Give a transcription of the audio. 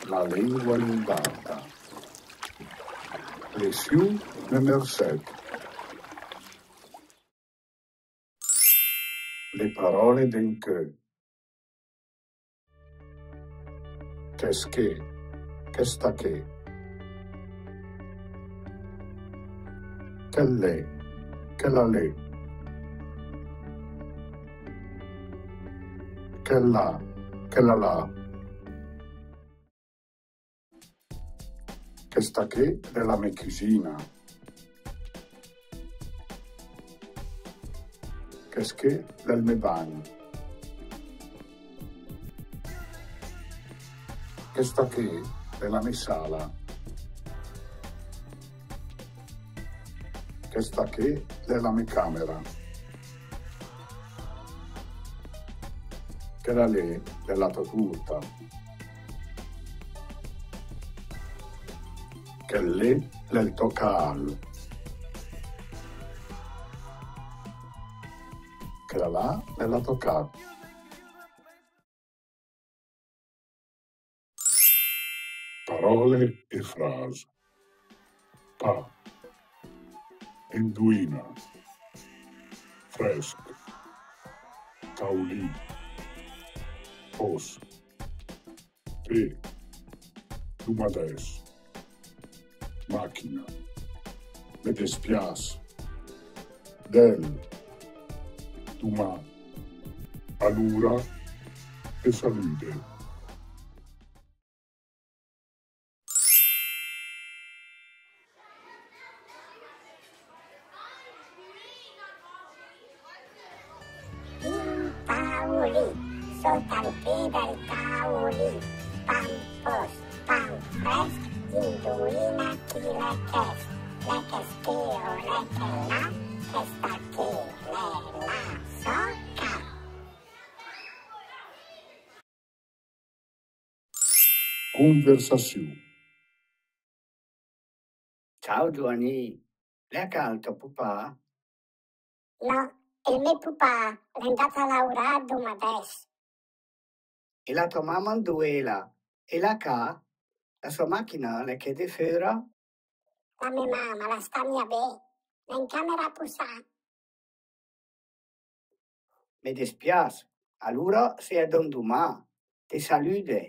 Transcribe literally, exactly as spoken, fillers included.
La lengua lombarda. Lesiù numer set. Le parole d'incö. Chèst ché, chèsta ché. Chèl lé, chèla lé. Chèl là, chèla là. Chèsta ché l'è la me cüsina. Chèst ché l'è 'l me bagn. Chèsta ché l'è la me sala. Chèsta ché l'è la me camera. Chèla lé l'è la tò turta. Chèl lé l'è 'l tò caàl. Chèla là l'è la tò cà. Parole e frase. Pa. Induina. Frèsch. Taulì. Pòs. Pé. Dumà adès. Machina. Me despiàs. Del. Dumà. Alura. Te salüde. Impaurì, sota 'l pé del taulì, pam pòs, pam frèsch, induina chi l'è chèst, l'è chèst ché o l'è chèl là, chèsta ché l'è la sò cà. Conversasiù. Ciao Giuanì, l'è a cà 'l tò pupà? No, el me pupà l'è 'ndat a laurà dumà adès. E la tò mama 'ndo l'è? E la cà? La sò machina l'è ché de föra? La me mama la sta mia bé, l'è in camera a pusà. Me despiàs, alura se èdom dumà, te salüde.